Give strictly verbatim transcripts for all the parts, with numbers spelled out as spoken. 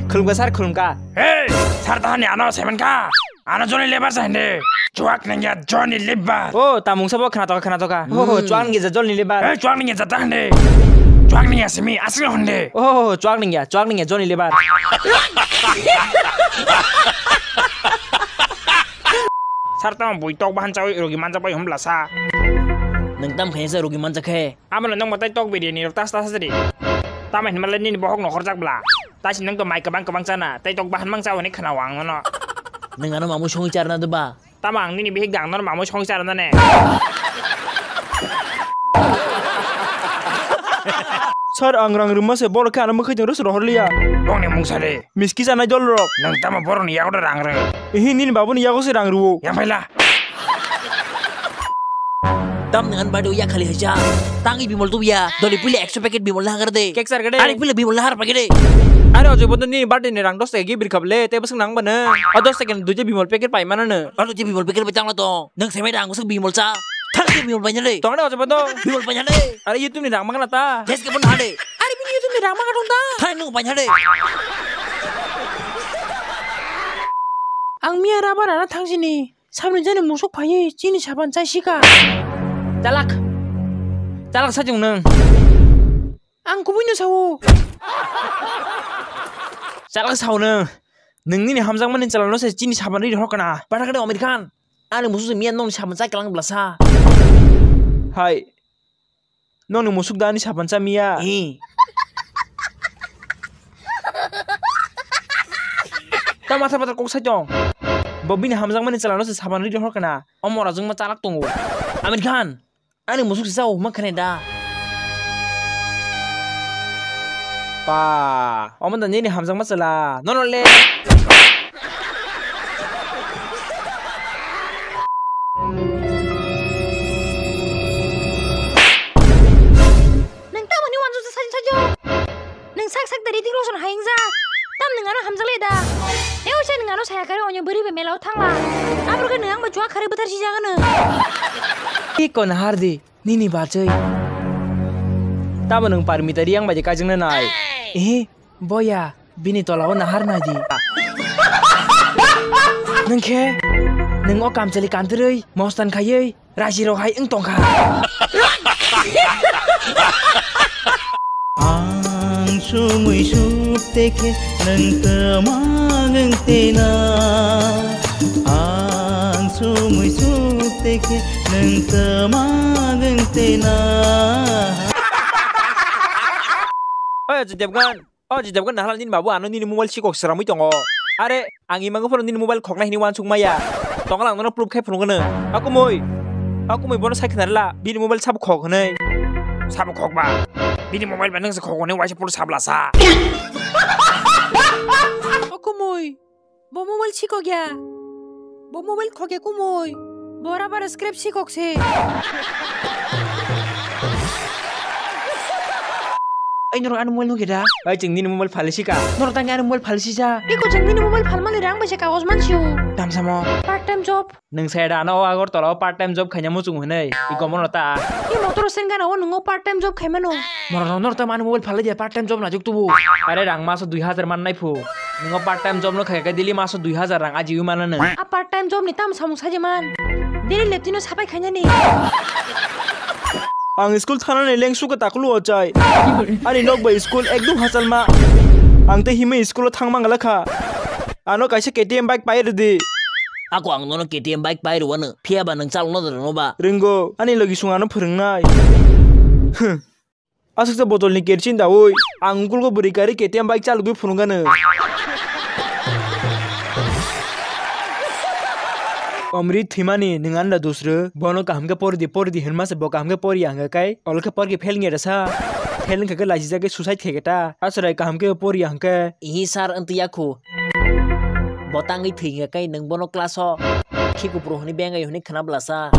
Khulumkha sir, khulumkha. Hey, sir tahani ano seven ka. Ano Johnny Lever sa hindi. Chuak nengya Johnny Lever. Oh, tamung sabo khana toka, khana toka. Oh, chuak nengya Johnny Lever. Hey, chuak nengya jata hindi. Chuak nengya simi asli hindi. Oh, chuak nengya, chuak nengya Johnny Lever. Sir tamo bui tok bahan chawi rogi manjak bai humla sa. Nang tam khaisa rogi manjak khe. Amo nang matai tok biryani rok tas tas di. Tamo hinmale nini bohok no horjak bla. Tasi nang to mai kabang kabang chana, tai tok bahan mang chawi ni khana wang no. Nang ano mamu songi charna de ba. Tamo ang nini bihik dang nor mamu song charna ne. Sir, ang rang rwma se borok khe ano mwkhai tong rwse rohor liya. Bongni mungsa de. Miski chanai dol rok. Nang tamo borok ni yago rang rw. Ehi nini babu ni yago se rang rwo. Yang phaila. Tam nang an badi ya khali haja. Tangi bimol tu ya. Doli pule ekso packet bimol na hagar de. Kek sir gede. Ari pule bimol na har packet de. Ari ojo bodo nini birthday ni rang dos taka gi bir khable. Te bwswk nang bana. O dos taka ni duja bimol packet pai mana no. Ano je bimol packet bai tangla tong. Nang semai da ang bwswk bimol cha. Thang je bimol bai nyale. Tong ne ojo bodo. Bimol bai nyale. Ari YouTube ni rang mangna ta. Jes ke pun hade. Ari bini YouTube ni rang mangna tong ta. Thang nang bai nyale. Ang miya rubber ana thang sini. Samni jani musuk phaiwi chini saban chai sika. Chalak. Chalak sajung nang. Ang kubui no sao. Chalak sao nang. Nang nini hamjakmani chalano se chini saban ri hor kana. Bata kade Amir Khan. Ani musuk se miya nong saban chai kalang blasa. Hai. Nongni musuk da ani saban cha miya? Ee. Ta matha matha kok sai tong. Bo bini hamjakmani chalano se saban ri hor kana. O mora jwngma chalak tongo. Amir Khan, ani musuk se chao huma khane da. Pa, omo da nini hamjakma chala. Nono le. Nang tamoni wanjukjak sajak sajak? Nang sak sak dari ting loson hayang jak. Tam nang ano hamjak le da. Teo se nang ano saya kare onyo bwrwi bai mela o thangla. Abro khe nang ang bai chuak kharwi bwthar si jak ano. Iko nahar di. Nini bachwi. Tamo nwng parmita riyang bai de kaijakna nai. Ehe, boya, bini tola o nahar nai di. Nwng khe, nwng o kamchali kantirwi, mostan khaiwi, raji rok hai wng tongkha. Ang sumui suk te khe nwng twmang wng tena. Ang sumui suk te khe nwng twmang wng tena. Oi, Ajay Devgan. O Ajay Devgan, nahala nini babu ano nini mobile sikok sramwi tongo. Are, ang imango phano nini mobile khoknai hini wansuk maya. Tongla ang nono proof khai phunukgwno. Akumui. Akumui bono sai khnarila, bini mobile sabo khok hwnwi. Sabo khokba. Bini mobile ba nwngse khok hwnwi waisa photo sablasa. Akumui. Bo mobile sikok ya. Bo mobile khokya kumui. Bo rubber scrap sikok se. Ai norok ani mobile nukhe da? Ai chwng nini mobile phali sika. Norok tangkhe ani mobile phali sija. Iko chwng nini mobile phalmani rang bai se kagoj mansiu. Tamsamo. Part time job. Nwng sai da ano o Agartala o part time job khaina muchung hwnwi. Iko mono ta. I motor sen gana o nwngo part time job khaimano. Moro norok tamo ani mobile phalai dia part time job najuk tubu. Are rang maso dui hajar mannai phu. Nwngo part time job no khaikha daily maso dui hajar rang ajiwi manano. A part time job ni tamo samung sajiman. Daily leptino sapai khainani. Ang school thanani leng suka takulu o chai. Ani nok bai school ekdum hachalma. Ang tei himwi school o thangma ngala kha. Ano kaisa K T M bike pai rwdi. Ako ang nono K T M bike pai rwano. Phiya ba nwng chalokno da rwno ba? Rwngo. Ani logi sung ano phwrwngnai. Aswksa botolni kerosene daui ang ungkulgo bwrwi karwi K T M bike chalogwi phunukgano. Omri thwimani nwng anda dusrw, bono kaham khe pori di, pori di hwnma se bo kaham khe pori ya hwnkhe kai, olo khe pori khe fail wngya rwsa. Fail wngkha khe laisijagwi suicide khaikhe ta, a chwrai kaham khe pori ya hwnkhe. Ihi sir wngtwi ya khu. Bo tangwi thwi hwnkhe kai nwng bono class o khiku phuru hwnwi bengai hwnwi khwna bwlasa.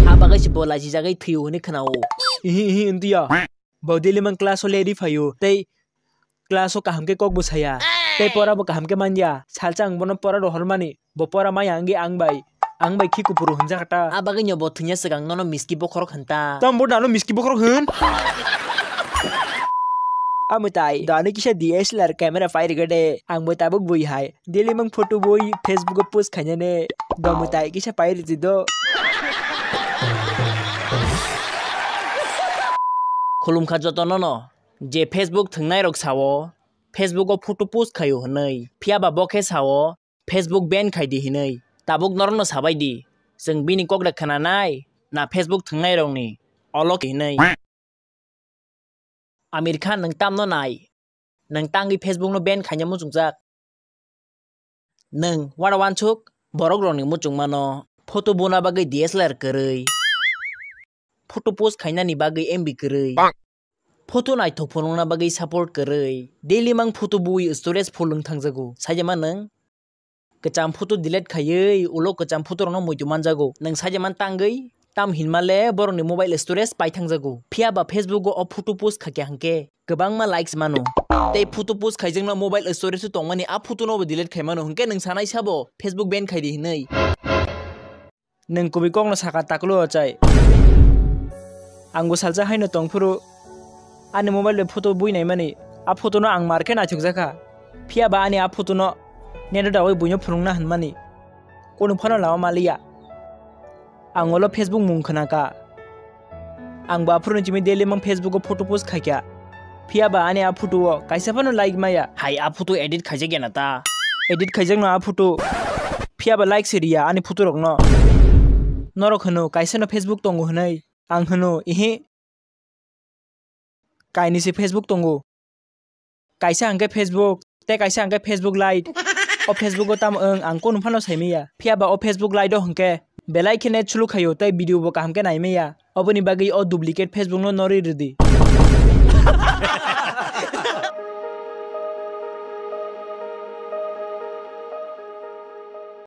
A bagwi se bo laisijagwi thwio hwnwi khwnao. Ihi, ihi, wngtwi ya. Bo daily mang class o leri phaio, tei class o kaham khe kok bo saya, tei pora bo kaham khe manya. Salsa ang bono pora rohormani, bo pora maya wngwi ang bai, ang bai khi kuphuru hwnjakha ta. A bagwino bo thwngya swkang nono miski bokhorok hwn ta. Tamo bo nano miski bokhorok hwn? Amwtai, dani kisa D S L R camera pai rwgade, ang bo tabuk bui hai. Daily mang photo bui Facebook o post khainane, do mwtai kisa pai rwdi do. Khulumkha jotono no, je Facebook thwngnairok sao, Facebook o photo post khaio hwnwi. Phiya ba bo khe sao, Facebook ban khai di hinwi. Tabuk norokno sabai di. Chwng bini kok da khwnanai, na Facebook thwngnairokni olo hinwi. Amir Khan, nwng tamno nai? Nwng tangwi Facebook no ban khaina muchungjak. Nwng wara wansuk, borok rokni muchungmano photo buna bagwi D S L R kwrwi. Photo post khainani bagwi M B kwrwi. Photo naithok phunukna bagwi support kwrwi. Daily mang photo bui storage full wng thangjago. Saijama nwng? Kwcham photo delete khaiwi ulo kwcham photo rokno muitu manjago. Nwng saijama tangwi tam hinma le borokni mobile storage pai thangjago. Phiya ba Facebook o o photo post khakya hwnkhe kwbangma likes mano. Tei photo post khaijakno mobile storage o tongmani a photo no bo delete khai mano hwnkhe nwng sanai sabo Facebook ban khai di hinwi. Nwng kubui kokno saka taklu ochai. Ang bo salsa haino tongphuru ani mobile bai photo bui naimani. A photo no ang mar khe naithokjakha. Phiya ba ani a photo no net o dawi buino phunukna hwnmani. Kunu phano lama maliya. Ang olo Facebook mung khwnakha. Ang bo aphuru ni simi daily mang Facebook o photo post khaikha. Phiya ba ani a photo o kaisa phano like maya. Hai a photo edit khaijak ya na ta? Edit khaijakno a photo. Phiya ba like se riya ani photo rokno. Norok hwno kaisa no Facebook tongo hwnwi. Ang hwno, ihi. Kainwi se Facebook tongo. Kaisa hwnkhe Facebook, tei kaisa hwnkhe Facebook Lite. O Facebook o tamo wng ang kunu phano saimaya. Phiya ba o Facebook Lite o hwnkhe belai khe net slow khaio tei video bo kaham khe naimaya. Oboni bagwi o duplicate Facebook no norwi rwdi.